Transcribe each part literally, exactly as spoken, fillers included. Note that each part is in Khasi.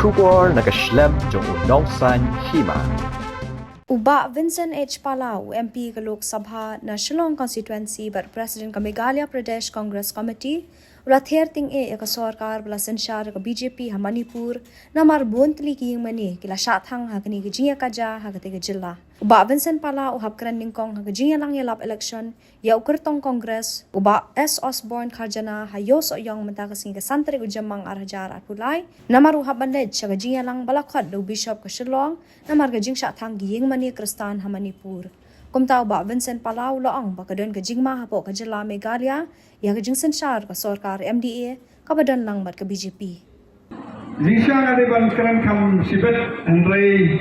Khubor na ka shlem jong u Nongsaiñ Hima. U Bah Vincent H Pala, u M P ka Lok Sabha na Shillong Constituency bad President ka Meghalaya Pradesh Congress Committee, u la ther tyngeh ïa ka sorkar ba la synshar da ka B J P ha Manipur, namar bun tylli ki ïingmane ki la shah thang ha kane ka jingïakajia ha katei ka jylla. U Bah Vincent Pala u hap kren nyngkong ha ka jingïalang ïalap election ïa u kyrtong Congress, u Bah S Osborne Kharjana, ha Ïewsohïong mynta ka sngi ka san tarik u Jymmang ar hajar arphew lai, namar u hap ban leit sha ka jingïalang ba la khot da u Bishop ka Shillong, namar ka jingshah thang ki ïingmane Khristan ha Manipur. Kumta u Bah Vincent Pala u la ong ba ka don ka jingma hapoh ka jylla Meghalaya ïa ka jingsynshar ka sorkar M D A kaba don lang bad ka B J P. Jingshisha nga dei ban kren kham shibit, hynrei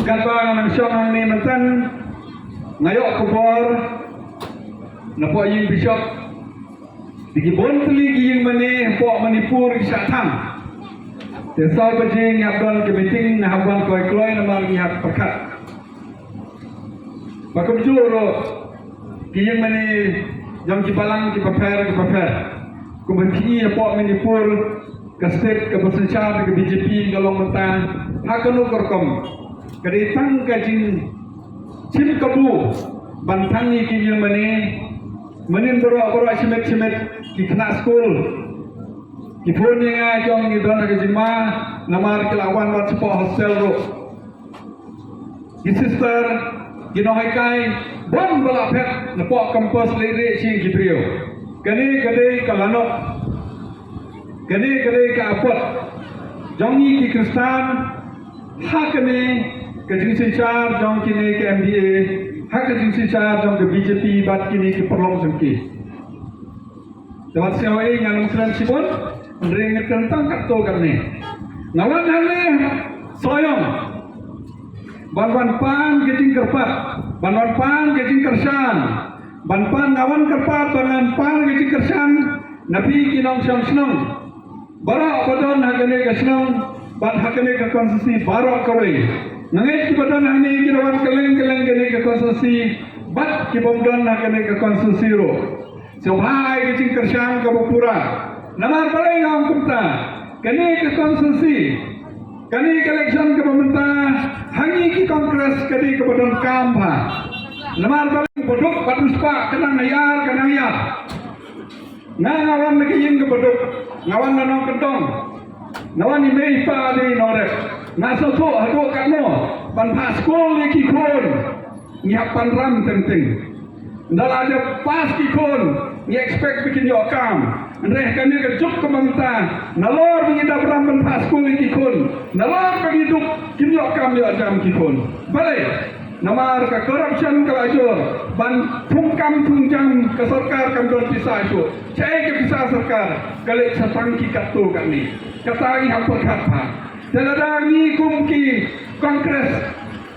katba nga nang shong hangne mynta, nga ïoh khubor napoh ïing bishop, da ki bun tylli ki ïingmane hapoh Manipur ki shah thang. Te saw baje ngi hap don ka meeting, nga hap wan kloi kloi namar ngi hap pyrkhat. Ba kumjuh ruh ki ïingmane jong ki balang kiba pher kiba pher, kumba phi i hapoh Manipur, ka state kaba synshar da ka B J P, ka long mynta ha kano ka rukom. Ka dei tang ka jingshim kabu ban thang ïa ki ïingmane. Mynnin baroh baroh shimet shimet ki khynnah skul ki phone ïa nga, ki ong ngi don ha ka jingma namar ki la wan wan shapoh hostel ruh. Ki sister, ki nonghikai, bun ba la phet napoh campus leit rieh sha ïing ki briew. Kane ka dei ka lanot, kane ka dei ka apot jong ngi ki Khristan ha kane ka jingsynshar jong kine ka M D A, ha ka jingsynshar jong ka B J P bad kine ki paralok jong ki. Te wat sngewbha, ngan ym kren shibun, hynrei ngan kren tang katto katne. Nga wan hangne Sohïong ban wan pan ka jingkyrpad, ban wan pan ka jingkyrshan, ban pan, nga wan kyrpad ban wan pan ka jingkyrshan na phi ki nongshong shnong baroh ba don ha kane ka shnong bad ha kane ka constituency baroh kawei. Nga ngeit kiba don hangne ki la wan kylleng kylleng kane ka constituency bad ki bym don ha kane ka constituency ruh. Sngewbha ai ka jingkyrshan kaba pura. Namar balei nga ong kumta? Kane ka constituency, kane ka election kaba mynta, ha ngi ki Congress ka dei kaba donkam bha. Namar balei? U baduk bad u spah ka nang ïar, ka nang ïar. Nga, nga wan na ka ïing ka baduk, nga wan na nongkyndong, nga wan i mei i pa, dei nongrep. Nga sngewthuh haduh katno ban phah skul ïa ki khun. Ngi hap pan ram teng teng. Ynda la dep pass ki khun, ngi expect ba kin ïoh kam. Hynrei ha kane ka juk ka mynta, nalor ba ngi dap ram ban phah skul ïa ki khun, nalor ba ngi duk, kim ïoh kam ïoh jam ki khun. Balei? Namar ka corruption ka la jur, ban thung kam thung jam, ka sorkar kam don pisa shuh. Shaei ka pisa sorkar? Ka leit sha tang ki katto katne. Kata ngi hap pyrkhat bha. Te lada ngi kum ki Congress,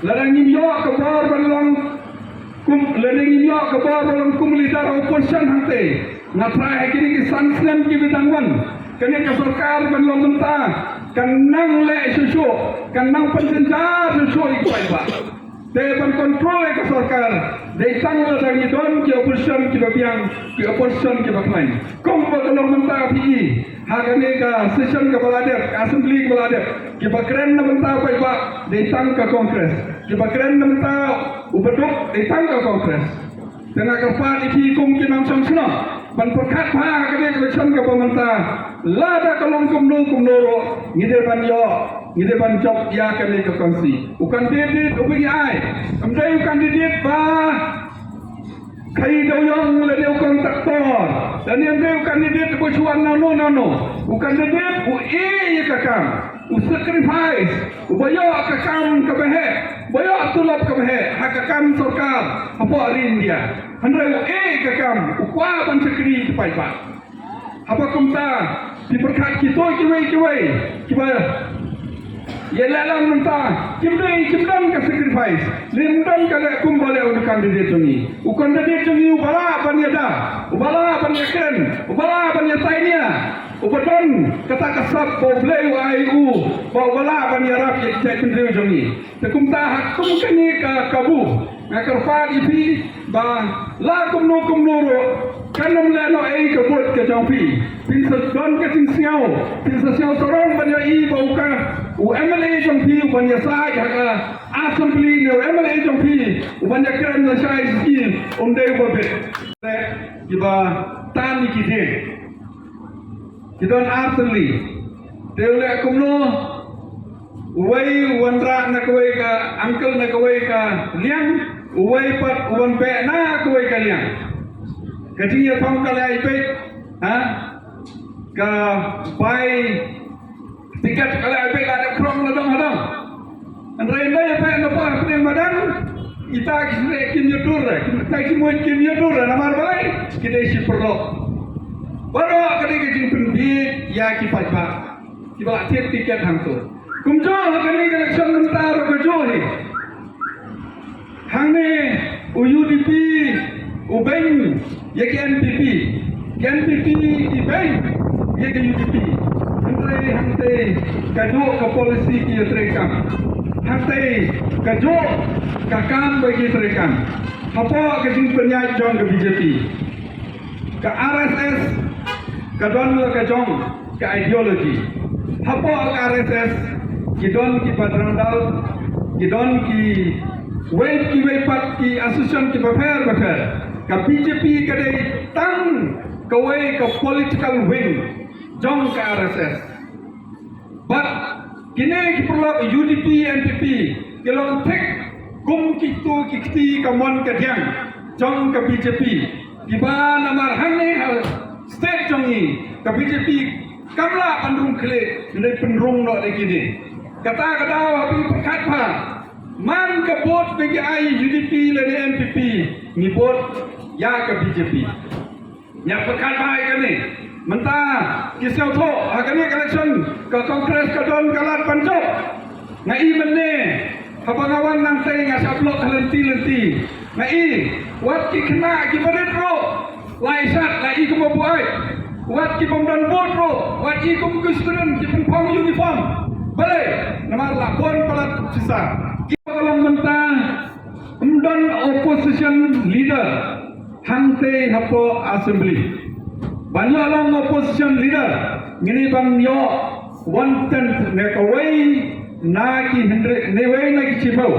lada ngim ïoh ka bor ban long kum, lada ngim ïoh ka bor ban long kum leader opposition hangtei, nga tharai ha kine ki san snem kiba dang wan, kane ka sorkar ban long mynta kan nang leh shuh shuh, kan nang pynjynjar shuh shuh ïa ki paidbah. Te ban control ïa ka sorkar dei tang lada ngi don ki opposition kiba biang, ki opposition kiba khlaiñ. Kumba ka long mynta phi i ha kane ka session kaba la dep, ka assembly kaba la dep, kiba kren na bynta u paidbah dei tang ka Congress, kiba kren na bynta u baduk dei tang ka Congress. Te nga kyrpad ïa phi kum ki nongshong shnong ban pyrkhat bha ha kane ka election kaba mynta. Lada ka long kumno kumno ruh, ngi dei ban ïoh, ngi dei ban jop ïa kane ka constituency. U candidate uba ngi ai, ym dei u candidate ba khaïi dewïong lane u contractor, lane ym dei u candidate uba shu wan nano nano. U candidate u ïeh ïa ka kam, u sacrifice, uba ïoh ka kam kaba heh, uba ïoh tulop kaba heh ha ka kam sorkar hapoh ri India. Hynrei u ïeh ïa ka kam, u kwah ban shakri ïa ki paidbah. Haba kumta, phi pyrkhat kito kiwei kiwei kiba ïaleh lang mynta, kim dei, kim don ka sacrifice, ym don ka leh kumba leh u candidate jong ngi. U candidate jong ngi uba lah ban ïada, uba lah ban ïakren, uba lah ban ïatainia, uba don kata ka sap ba U Blei u ai u, ba uba lah ban ïarap ïa ki jaitbynriew jong ngi. Te kumta ha kum kane ka kabu, nga kyrpad ïa phi ba la kumno kumno ruh, Kan ym leh noh ei ka vote ka jong phi. Phin sa don ka jingsngew, phin sa sngew sarong ban ïohi ba u ka, u M L A jong phi u ban ïasaid ha ka assembly ne u M L A jong phi u ban ïakren lashai shisngi, um dei uba bit. Kiba tan ïa ki dieng. Ki don ar tylli. Te u leh kumno? Uwei u wanrah na kawei ka, uncle, na kawei ka liang, uwei pat u wan beh na kawei ka liang. Ka jingïathong ka leh ai peit, ha? Ka bai tiket ka leh ai peit, la dep krong na dong ha dong. Hynrei ynda ïa beh na pdeng madan, ita ki syreh kim ïatur, ita ki muid kim ïatur, namar balei? Ki dei shi paralok. Baroh ka dei ka jingpynbieit ïa ki paidbah kiba la thied tiket hangto. Kumjuh ha kane ka election mynta ruh kajuh hi. Hangne u U D P u beiñ ïa ka N P P, ka N P P i beiñ ïa ka U D P. Hynrei hangtei kajuh ka policy ki ïatreikam, hangtei kajuh ka kam ba ki ïatreikam. Hapoh ka jingpynïaid jong ka B J P, ka R S S ka don la ka jong ka ideology. Hapoh ka R S S ki don ki badrangdal, ki don kiwei kiwei pat ki association kiba pher bapher. Ka B J P ka dei tang kawei ka political wing jong ka R S S. Bad kine ki paralok U D P, N P P ki long thik kum kito ki kti kamon kadiang jong ka B J P. Kiba namar hangne ha state jong ngi ka B J P kam lah ban rung khlieh, ngi dei pynrung noh da kine. Kata ka daw ha phi pyrkhat pha, man ka vote ba ngi ai U D P lane N P P, ngi vote ïa ka B J P. Ngi pyrkhat bha ïa kane. Mynta ki sngewthuh ha kane ka election ka Congress ka don ka lad ban jop. Nga i mynne haba nga wan nangtei nga shah block ha lynti lynti. Nga i wat ki khynnah kiba rit ruh la i shad, la i kum u buaid. Wat ki bym don vote ruh, wat i kum ki student ki pynphong uniform. Balei? Namar la bun palat pisa. Kiba long mynta ym don opposition leader hangtei hapoh assembly. Ban ïoh long opposition leader ngi dei ban ïoh one tenth ne kawei na ki hynriew, ne wei na ki shiphew.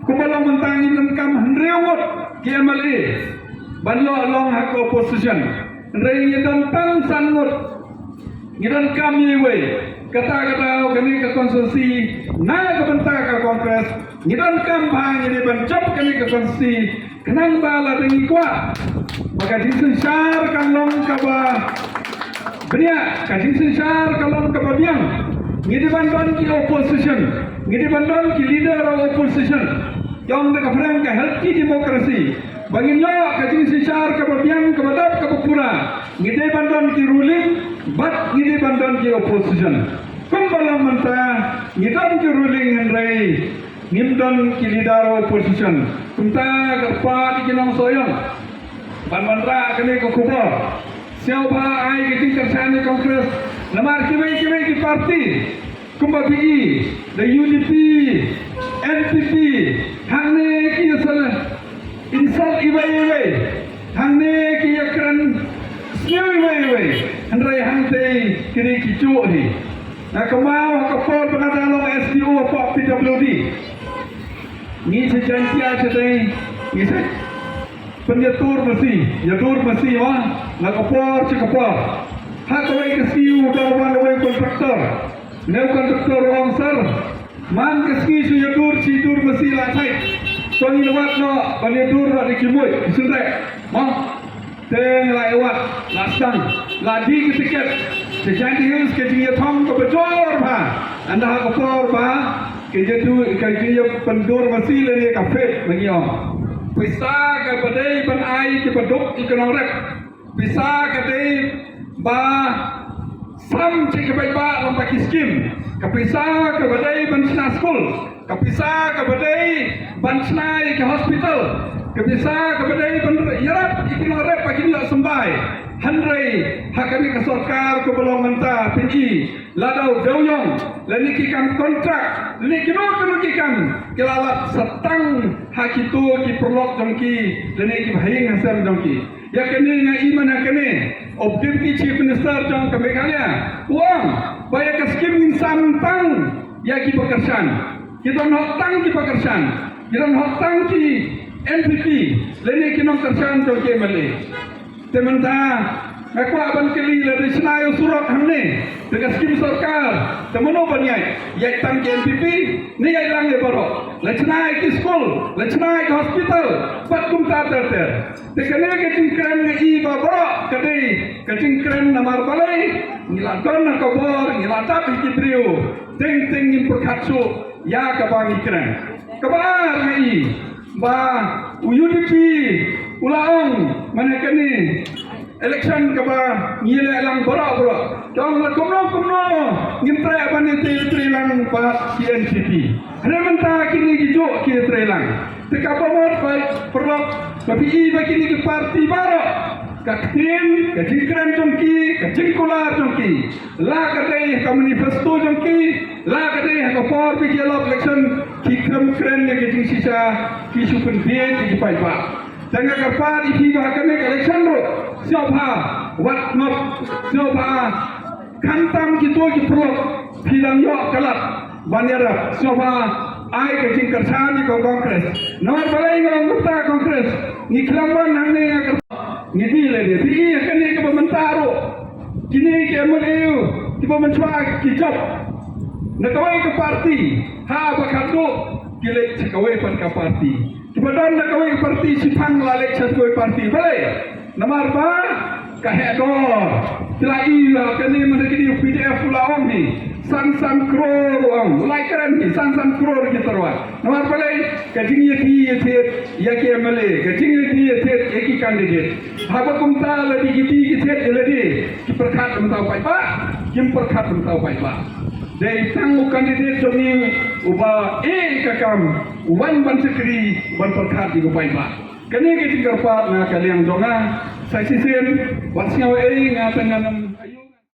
Kumba long mynta ngi donkam hynriew ngut ki M L A ban ïoh long ha ka opposition. Hynrei ngi don tang san ngut. Ngi donkam ïa iwei. Kata ka daw kane ka constituency na ka bynta ka Congress ngi donkam bha, ngi dei ban jop kane ka constituency. Khnang ba lada ngi kwah ba ka jingsynshar kan long kaba bniah, ka jingsynshar kan long kaba biang, ngi dei ban don ki opposition, ngi dei ban don ki leader of opposition. Ki ong da ka phareng ka healthy democracy. Ba ngin ïoh ka jingsynshar kaba biang, kaba dap, kaba pura, ngi dei ban don ki ruling bad ngi dei ban don ki opposition. Kumba long mynta ngi don ki ruling hynrei ngim don ki leader of opposition. Kumta kyrpad ïa ki nongshong shnong ban wanrah kane ka khubor. Sngewbha ai ka jingkyrshan ïa Congress namar kiwei kiwei ki party kumba phi i, da U D P, N P P, hangne ki ïa insult iwei iwei, hangne ki ïa kren sniew iwei iwei, hynrei hangtei ki dei ki juh hi. Nga kynmaw ha ka por ba nga dang long S D O hapoh P W D, ngi sha Jaiñtia shatei ngi sa pynïatur masi, ïatur masi ma, na ka por sha ka por. Ha kawei ka sngi u dang wan uwei u kontraktor. Ne u kontraktor u ong, sir, man ka sngi shu ïatur, shu ïatur masi la thait. To ngin wad noh ban ïatur noh da ki muid ki synreh. Ma, te la ïa wad, la sdang, la dih ki tiket. Te Jaintia Hills ka jingïathong kaba jur bha. Ynda ha ka por ba ka jingïatur, ka jingïapyndur masi lane ka fete ma ngi ong. Pisa kaba dei ban ai kiba duk ïa ki nongrep. Pisa ka dei ba sam sha ki paidbah lyngba ki skim. Ka pisa kaba dei ban shna skul. Ka pisa kaba dei ban shna ïa ki hospital. Ka pisa kaba dei ban ïarap ïa ki nongrep ba kin ïoh symbai. Hynrei ha kane ka sorkar kaba long mynta, phin i, lada u dewiong lane ki kam kontrak lane kino kino ki kam, ki la lap sa tang ha kito ki paralok jong ki lane ki bahaïing hasem jong ki. Ïa kane nga i man ha kane u Deputy Chief Minister jong ka Meghalaya u ong ba ïa ka skim ngin sam tang ïa ki ba kyrshan. Ki don hok tang ki ba kyrshan, ki don hok tang ki N P P lane ki nongkyrshan jong ki M L A. Te mynta nga kwah ban kylli, lada shna ïa u surok hangne da ka skim sorkar, te mano ban ïaid? Ïaid tang ki N P P ne ïaid lang ïa baroh? La shna ïa ki skul, la shna ïa ki hospital bad kumta ter ter. Te kane ka jingkren nga i ba baroh ka dei ka jingkren namar balei? Ngi la don ha ka bor, ngi la dap ïa ki briew, teng teng ngim pyrkhat shuh ïa kaba ngi kren. Kaba ar nga i ba u U D P u la ong man ha kane election kaba ngi leh lang baroh baroh, te ong la kumno kumno ngim treh ban ïatrei ïatrei lang bad ki N P P. Hynrei mynta kine ki juh ki ïatrei lang. Te kaba mut ba paralok, ba phi i ba kine ki party baroh, ka ktien, ka jingkren jong ki, ka jingkular jong ki, la ka dei ha ka manifesto jong ki, la ka dei ha ka por ba ki ïalap election, ki khlem kren ïa ka jingshisha, ki shu pynbieit ïa ki paidbah. Te nga kyrpad ïa phi ba ha kane ka election ruh, sngewbha wat ngop, sngewbha khamtam kito ki paralok phi dang ïoh ka lad ban ïarap. Sngewbha ai ka jingkyrshan ïa ka Congress. Namar balei nga ong kumta? Congress ngi khlem wan hangne, nga kyrpad, ngi die lade. Phi i ha kane kaba mynta ruh, kine ki M L A kiba mynshuwa ki jop na kawei ka party, ha ba khatduh ki leit sha kawei pat ka party. Kiba don na kawei ka party shiphang la leit sha kawei party. Balei? Namar ba ka heh dor. Ki la i la kane mynta kine, U P D F u la ong hi san san klur, u ong, u la kren hi san san klur ki tyrwa. Namar balei? Ka jingïathie ïathied ïa ki M L A, ka jingïathie ïathied ïa ki candidate. Haba kumta lada ki die ki thied ïa lade, ki pyrkhat kumta u paidbah? Kim pyrkhat kumta u paidbah. Dei tang u candidate jong ngi uba eh ka kam, u wan ban shakri, u ban pyrkhat ïa u paidbah. Kane ka jingkyrpad na ka liang jong nga. Sa shisien, wat sngew ei, nga tang ngan